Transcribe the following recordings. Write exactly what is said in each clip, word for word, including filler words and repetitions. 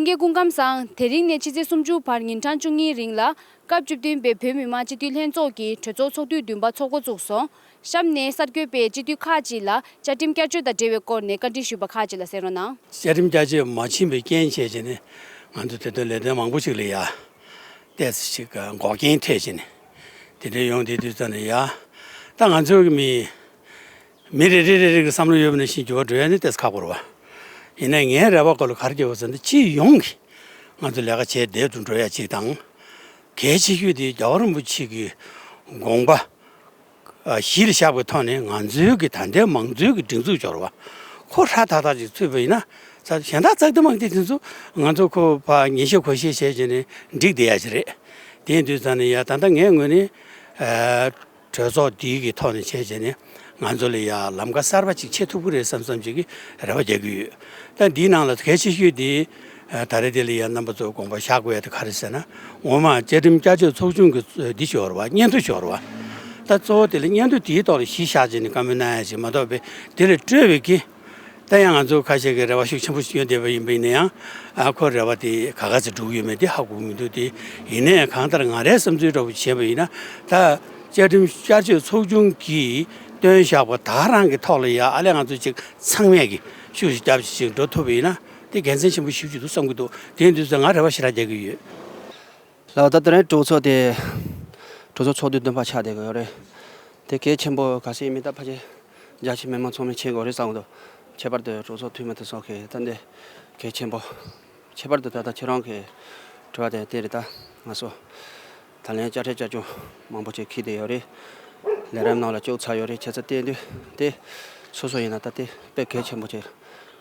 སྐུ་ཁམས་བཟང་། དེ་རིང་ནས་ཕྱི་ཚེས་སུམ་ཅུ་བར་ཉིན་གྲངས་བཅུ་གཉིས་རིང་ལ་སྐབས་བཅུ་བདུན་པའི་བོད་མི་མང་སྤྱི་འཐུས་ལྷན་ཚོགས་ཀྱི་གྲོས་ཚོགས་ཚོགས་དུས་བདུན་པ་འཚོགས་འགོ་བཙུགས་སོང་། གཤམ་ནས་གསར་འགོད་པས་སྤྱི་འཐུས་ཁག་ཅིག་ལ་བཅའ་ཁྲིམས་བསྐྱར་བཅོས་དང་འབྲེལ་བའི་སྐོར་ནས་བཀའ་འདྲི་ཞུས་པ་ཁག་ཅིག་ལ་གསན་རོགས་གནང་། བཅའ་ཁྲིམས་བསྐྱར་བཅོས་མ་ཕྱིན་པའི་རྐྱེན་བྱས་བྱས་ནས་ང་ཚོ་དེ་དོན་ལས་དོན་མང་པོ་ཞིག་ལ་ཡ་ཏོག་ཙམ་ཞིག་འགོག་རྐྱེན་ཐེབས་བྱས་ནས་དེ་འདྲ་ཡོང་དེ་དུས་ཙམ་ནས་ཡ་ད་ང་ཚོའི་གི་མི། མི་རེ་རེ་རེ་རེ་གི་བསམ་བློ་ཡོད་པ་ནང་བཞིན་འགྱུར་བ་འགྲོ་ཡ་ནི་ཏོག་ཙམ་ཁག་པོ་རེད་བ། ཡིན་ནའི་ངའི་རེ་བ་སྐོར་ལ་ག་རེ་བརྗོད་པ་ཟེར་ན། སྤྱི་ཡོངས་ཀྱིས་ང་ཚོ་ལས་ཀ་བྱས་བསྡད་དུ་འགྲོ་ཡ་གཅིག་དང་། གལ་ཆེ་ཤོས་དེ་རྒྱལ་བ་རིན་པོ་ཆེ་གི་དགོངས་པ་གཞི་ལ་བཞག་པའི་ཐོག་ནས་ང་ཚོའི་གི་ད་ལྟའི་མང་གཙོའི་གི་སྒྲིག་འཛུགས་སྦྱོར་བ་ཁོ་ཧྲ་ཐག་ཐག་ཅིག་ཚུད་པ་ཡིན་ན། ས་གཞན་དག་ཙག་དེ་མང་དེ་དེ་ཚོ་ང་ཚོ་ཁོ་ཕ་ཉིན་ཤས་གོ་ཤས་བྱས་བྱས་ནས་འགྲིག་བསྡད་ཡ་ཅིག་རེད། དེ་ཡིན་དུས་ཙང་ནས་ཡ་ད་ལྟ་ངའི་ངོས་ནས་ཨ། གྲོས་ཚོགས་འདིའི་གི་ཐོག་ནས་བྱས་བྱས་ནས་ང་ཚོ་ལ་ཡ་ལམ་ཁ་གསར་པ་ཅིག་ཕྱེ་ཐུབ་ཀྱི་རེད་བསམ་བསམ་ཅིག་གི་རེ་བ་རྒྱག་གི་ཡོད། ད་འདིའི་ནང་ལ་གལ་ཆེ་ཤོས་དེ་ད་རེས་དེ་ལ་ཡ་རྣམ་པ་ཚོ་དགོངས་པ་བཞག་དགོས་ཡ་དེ་ག་རེ་ཟེར་ན། ངོ་མ་བཅའ་ཁྲིམས་བསྐྱར་བཅོས་ཚོགས་ཆུང་གི་འདི་ཤོར་བ་སྙན་ཐོ་ཤོར་བ། ད་གཙོ་བོ་དེ་ལ་སྙན་ཐོ་དེའི་ཐོག་ལ་གཞི་བཞག་བྱས་ནས་བཀའ་མོལ་གནང་ཡ་ཅིག་མ་གཏོགས་པའི་དེ་ལས་སྤྲོས་པའི་གི་ད་ཡང་ང་ཚོ་ཁ་ཤས་ཀྱི་རེ་བ་ཤུགས་ཆེན་པོ་ཞིག་ཡོད་བསྡད་པ་ཡིན་པ་ཡིན་ན་ཡང་། ཨ་ཁོ་རེ་བ་དེ་ག་ག་ཚོད་འགྲུབ་ཡོད་མེད་དེ་ཧ་གོ་གི་མི་འདུག་དེ་ཡིན་ནའི་གང་ལྟར་ང་རའི་བསམ་ཚུལ་འདྲ་པོ་བྱས་པ་ཡིན་ན། ད་བཅའ་ཁྲིམས་བསྐྱར་བཅོས་ཚོགས་ཆུང་གིས་བཏོན་བཞག་པ་ད་རང་གི་ཐོག་ལ་ཡ་ཨ་ལས་ང་ཚོ་ཅིག་ཚང་མས་ཀྱི་ཤུགས་ཤིག་རྒྱབ་ཅིག་འགྲོ་ཐུབ་པ་ཡིན་ན་དེ་དགེ་མཚན་ཆེན་པོ་ཞེ་པོ་ཅིག་འདུག་བསམ་གྱི་འདུག་དེ་ཡིན་དུས་ཙང་ང་རེ་བ་ཞེ་དྲག་རྒྱག་གི་ཡོད། ལགས། ད་དེ་རིང་གྲོས་ཚོགས་དེ་གྲོས་ཚོགས་ཚོགས་དུས་བདུན་པ་ཆགས་བསྡད་ཀྱི་ཡོད་རེད། དེ་གལ་ཆེན་པོ་ག་ཚོད་ཡིན་མིན་ད་ཕལ་ཆེར་རྒྱ་ཆེ་མི་མང་ཚང་མས་མཁྱེན་དགོས་རེད་བསམ་གྱི་འདུག་ཁྱད་པར་དུ་གྲོས་ཚོགས་འཐུས་མི་དེ་ཚོ་གིས་ད་འདི་གལ་ཆེན་པོ། ཁྱད་པར་དུ་ད་ལྟ་ཁྱེད་རང་གི་དྲི་བ་དེ་དེ་རེད། ད་ང་ཚོ་ད་ལན་བཅའ་ཁྲིམས་བསྐྱར་བཅོས་མང་པོ་ཅིག་འཁྱེར་བསྡད་ཡོད་རེད། ལས་རིམ་ནང་ལ་བཅུག་ཚར་ཡོད་རེད། བྱས་ཙང་དེ་དུས་དེ་སོ་སོ་ཡིན་ན་ད་དེ་དཔེ་གལ་ཆེན་པོ་ཅིག་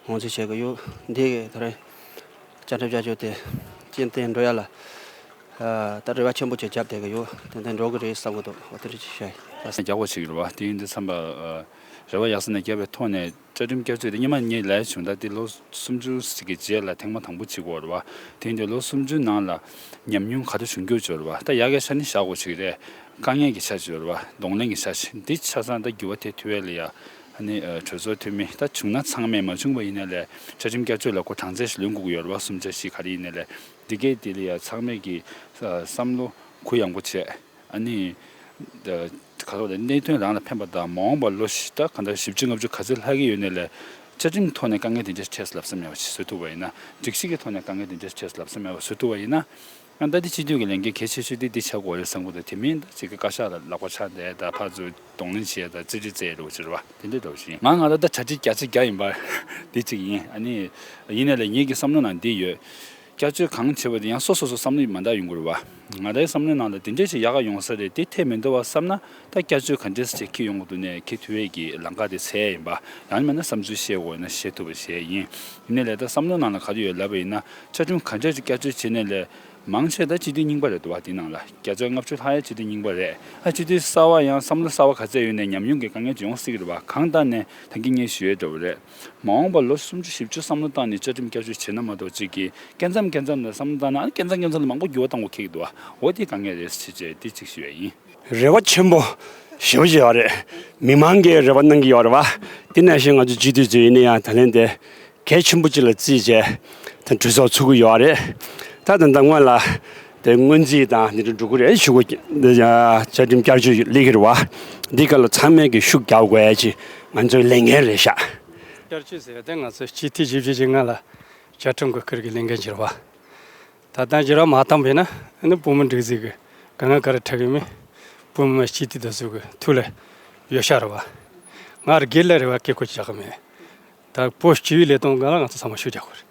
ངོས་འཛིན་བྱེད་ཀྱི་ཡོད། འདི་གི་ད་རེས་བཅའ་ཁྲིམས་བསྐྱར་བཅོས་དེ་སྤྱི་འཐུས་འགྲོ་ཡ་ལ། ཨ། ད་རེ་བ་ཆེན་པོ་ཅིག་བརྒྱབ་བསྡད་ཀྱི་ཡོད། ཏན་ཏན་འགྲོ་གི་རེད་བསམ་གྱི་འདུག་འོ་དེ་འདྲ་ཅིག་བཤད་ཡིན། རྒྱག་དགོས་བྱེད་ཀྱི་རེད་བ། དེ་ཡིན་དུས་ཙམ་པ། ཨ། རེ་བ་ཡག་ས་ནས་བརྒྱབ་པའི་ཐོག་ནས་བཅའ་ཁྲིམས་བསྐྱར་བཅོས་དེ་སྔོན་མ་ངས་ལབ་བྱུང་། ད་དེ་ལོ་སུམ་ཅུ་ཟིག་གི་རྗེས་ལ་ཐེངས་མ་དང་པོ་བྱེད་དགོས་རེད་བ། དེ་ཡིན་དུས་ལོ་སུམ་ཅུ་ནང་ལ་ཉམས་མྱོང་ག་འདྲ་བྱུང་རྒྱུ་བྱོས་རེད་བ། ད་ཡག་གི་ཆ་ནས་བཞག་དགོས་བྱེད་ཀྱི་རེད། དཀའ་ངལ་གྱི་ཆ་བྱོས་རེད་བ། གདོང་ལེན་གྱི་ཆ་བྱོས། འདི་ཆ་ཚང་ད་འགྱུར་བ་ཐེབས་ཐུབ་ཡ་ལ་ཡ། ཨ་ནི། ཨ། གྲོས་ཚོགས་འཐུས་མི་ད་བྱུང་ན་ཚང་མས། མ་བྱུང་བ་ཡིན་ན་ལས་བཅའ་ཁྲིམས་བསྐྱར་བཅོས་ལ་ཁོ་གྲངས་ཚད་ཞིག་ལོན་དགོས་ཀྱི་ཡོད་རེད་བ། གསུམ་ཆ་བཞི་ག་རེ་ཡིན་ན་ལས། འདི་གས་དེ་ལ་ཡ་ཚང་མས་ཀྱི་བསམ་བློ་གུ་ཡངས་པོ་བྱས། ཨ་ནི། ད་ག་ཚོད་ལ་གནད་དོན་རང་ལ་ཕན་པ་དང་། མ་འོངས་པར་ལོ་བཞི་ད་ག་འདྲ་བཞི་བཅུ་ལྔ་བཅུ་ག་ཚོད་ལྷག་གི་ཡོད་ནའི་ལས། བཅའ་ཁྲིམས་ཐོག་ནས་དཀའ་ངལ་དེ་འདྲ་འཕྲད་སོང་ལབ་ས་མེད་པ་ཞིག་བཟོ་ཐུབ་པ་ཡིན་ན། སྒྲིག་གཞི་གི་ཐོག་ནས་དཀའ་ངལ་དེ་འདྲ་འཕྲད་སོང་ལབ་ས་མེད་པ་བཟོ་ཐུབ་པ་ཡིན་ན། ཨ། ད་འདི་སྤྱི་འཐུས་ཀྱི་ལས་འགན་གལ་ཆེ་ཤོས་དེ་འདི་ཆགས་དགོས་རེད་བསམ་གྱི་འདུག་དེ་མིན་ད་ཅིག་གི་བཀའ་ཤག་ལ་ལག་པ་འཆང་བསྡད། ད་ཕར་ཚུར་གདོང་ལེན་བྱེད་ད་རྩིས་རིག་རྩེད་རོགས་བྱེད་རོགས་དེ་འདྲ་འདྲ་བོ་ཞིག་ཡིན། ང་ང་ལ་ད་གྲ་སྒྲིག་བརྒྱ་ཆ་བརྒྱ་ཡིན་པ་འདི་གཅིག་ཡིན། ཨ་ནི། ཡིན་ནའི་ལས་ངེད་ཀྱི་བསམ་བློ་ནང་འདི་ཡོད། བསྐྱར་བཅོས་གང་བྱེད་པ་དེ་ཡང་སོ་སོ་སོ་བསམ་བློ་མ་འདྲ་ཡོང་གི་རེད་བ། ང་རའི་བསམ་བློའི་ནང་ལ་དེ་འདྲས་ཞིག་ཡག་ག་ཡོང་ས་རེད། དེ་འཐད་མི་འདུག་བ་བསམ་ན། ད་བསྐྱར་བཅོས་ག་འདྲས་སེ་ཅིག་འཁྱེར་ཡོང་གི་འདུག་ནས་འཁྱེར་ཐུབ་ཡས་ཀྱི་ལམ་ཁ་དེ་འཚོལ་ཡས་ཡིན་པ། ཡང་མིན་ན་བསམ་ཚུལ་བཤད་དགོས་ན་བཤད་ཐུབ་པ་བྱས་ཡིན། ཡིན་ནའི་ལས་ད་བསམ་བློ་ནང་ལ་ག་རེ་ཡོད་ལབ་པ་ཡིན་ན། བཅའ་ཁྲིམས་ག་འདྲས་ཅིག་བསྐྱར་བཅོས་བྱེད་ནའི་ལས། མང་ཆེ་ད་སྤྱི་འཐུས་རྙིང་པ་རེད་འདུག་བ། དེ་ནང་ལ་བརྒྱ་ཆ་ལྔ་བཅུ་ལྷག་ཡ་སྤྱི་འཐུས་རྙིང་པ་རེད། ཨ། སྤྱི་འཐུས་གསར་པ་ཡང་བསམ་བློ་གསར་པ་ག་ཚད་ཡོད་ནའི་ཉམས་མྱོང་གི་དཀའ་ངལ་ཅིག་ཡོང་སྲིད་ཀྱི་རེད་བ། གང་ལྟར་ནས་ད་གིན་ངས་ཞུ་ཡས་འདྲ་བོ་རེད། མ་འོངས་པར་ལོ་སུམ་ཅུ་བཞི་བཅུ་བསམ་བློ་བཏང་ནས་བཅའ་ཁྲིམས་བསྐྱར་བཅོས་བྱེད་ན་མ་གཏོགས། གཅིག་གིས་སྐབས་མཚམས་སྐབས་མཚམས་ལ་བསམ་བློ་བཏང་ན། ཨ། སྐབས་མཚམས་སྐབས་མཚམས་ལ་མང་པོ་འགྱུར་བ་གཏོང་དགོས་ཁེལ་གྱི་འདུག་བ། འོ་དེ་དཀའ་ངལ་རེད་ཟེར་བྱས་དེ་གཅིག་ཞུ་ཡས་ཡིན། རེ་བ་ཆེན་པོ་ཞེ་པོ་ཅིག་ཡོད་རེད། མི་མང་གིས་རེ་བ་གནང་གི་ཡོད་རེད་བ། དེ་ནང་བཞིན་ང་ཚོ་སྤྱི་འཐུས་ཚོས་ཡིན་ན་ཡང་ད་ལན་དེ་གལ་ཆེན་པོ་ཅིག་ལ་བརྩིས་བྱས་ད་གྲོས་ཚོགས་ཚུགས་ཀྱི་ཡོད་རེད། ད་ད་ལྟ་སྔོན་ལ་དེ་སྔོན་རྩིས་དང་དེ་འདྲ་འགྲོ་གི་རེད་ཞུ་གི། བཅའ་ཁྲིམས་བསྐྱར་བཅོས་སླེབས་ཀྱི་རེད་བ། འདི་ག་ལ་ཚང་མས་ཀྱི་ཤུགས་རྒྱག་དགོས་ཡ་ཅིག་ང་ཚོའི་ལས་འགན་རེད་ཤག་བསྐྱར་བཅོས་ཟེར་ཡ་དེ་ང་ཚོ་སྤྱི་འཐུས་བཞི་བཅུ་ཞེ་ལྔ་ལ་བཅའ་ཁྲིམས་ཀྱི་ཁུར་གྱི་ལས་འགན་ཅིག་རེད་བ། ད་ལྟ་ཅི་ར་མ་བཏང་བས་ན་ཨ་ནི་བུ་མོ་འགྲིག་ཟིག་གི་དཀའ་ངལ་ག་རེ་འཕྲད་གི་མེད། བུ་མོ་སྤྱི་འཐུས་དེ་ཚོ་གི་ཐུགས་ལ་ཡོད་ཤག་རེད་བ། ང་རྒན་ལ་རེ་བ་སྐྱེ་ཁུལ་བྱ་གི་མེད། ད་བོད་སྤྱི་པའི་ལས་དོན་སྒང་ལ་ང་ཚོ་ཚང་མ་ཤུགས་རྒྱག་དགོས་རེད།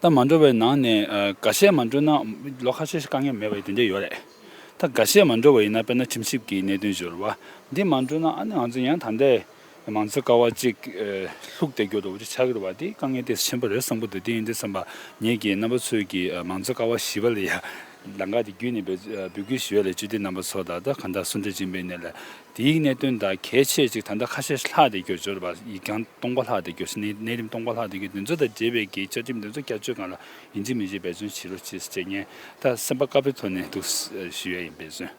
ད་མ་འགྲོ་བའི་ནང་ནས། ཨ། འགའ་ཤས་མ་འགྲོ་ན་ལོ་ཁ་ཤས་ཤིག་དཀའ་ངལ་མེད་པ་དེ་འདྲ་ཡོད་རེད། ད་འགའ་ཤས་མ་འགྲོ་བ་ཡིན་ན་དཔེར་ན་ཁྲིམས་ཞིབ་ཀྱི་གནད་དོན་ཅིག་ཡོད་རེད་བ། འདི་མ་འགྲོ་ན་ཨ་ནི་ང་ཚོ་ཡང་ད་ལྟའི་མང་གཙོའི་ཀ་བ་གཅིག་ཨ། ལྷུག་བསྡད་རྒྱུ་འདྲ་བོ་ཅིག་ཆགས་ཀྱི་རེད་བ། དེ་དཀའ་ངལ་དེ་ཆེན་པོ་རེད་བསམ་གྱི་འདུག་དེ་ཡིན་དུས་ཙམ་པ་ངེད་ཀྱི་རྣམ་པ་ཚོའི་གི་ཨ། མང་གཙོའི་ཀ་བ་བཞི་པ་ལ་ཡ་ལམ་ཁ་དེ་བརྒྱུད་ནས་འབོད་ཨ། འབོད་སྐུལ་ཞུ་ཡ་ལ་སྤྱི་འཐུས་རྣམ་པ་ཚོ་དང་། ད་གང་ལྟར་སུ་འདྲ་ཅིག་ཡིན་པ་ཡིན་ནའི་ལ་དེའི་གནད་དོན་དང་གལ་ཆེ་ཅིག་ད་ལྟ་ཁ་ཤས་ལྷག་བསྡད་རྒྱུ་ཅིག་ཡོད་རེད་བ། ཡིག་རྐྱང་སྟོང་པ་ལྷག་བསྡད་རྒྱུ་ཅིག་གནས་གནས་རིམ་སྟོང་པ་ལྷག་བསྡད་རྒྱུ་དེ་ཚོ་དང་འབྲེལ་བའི་གི་བཅའ་ཁྲིམས་དེ་ཚོ་བསྐྱར་བཅོས་སྒང་ལ་ཡིན་གཅིག་མིན་གཅིག་འབད་བརྩོན་བྱེད་རོགས་བྱེད་ཟེར་བྱས་ངས་ད་སེམས་པ་དཀར་པོའི་ཐོག་ནས་འདུག་ཞུ་ཡ་ཡིན། འབད་བརྩོན།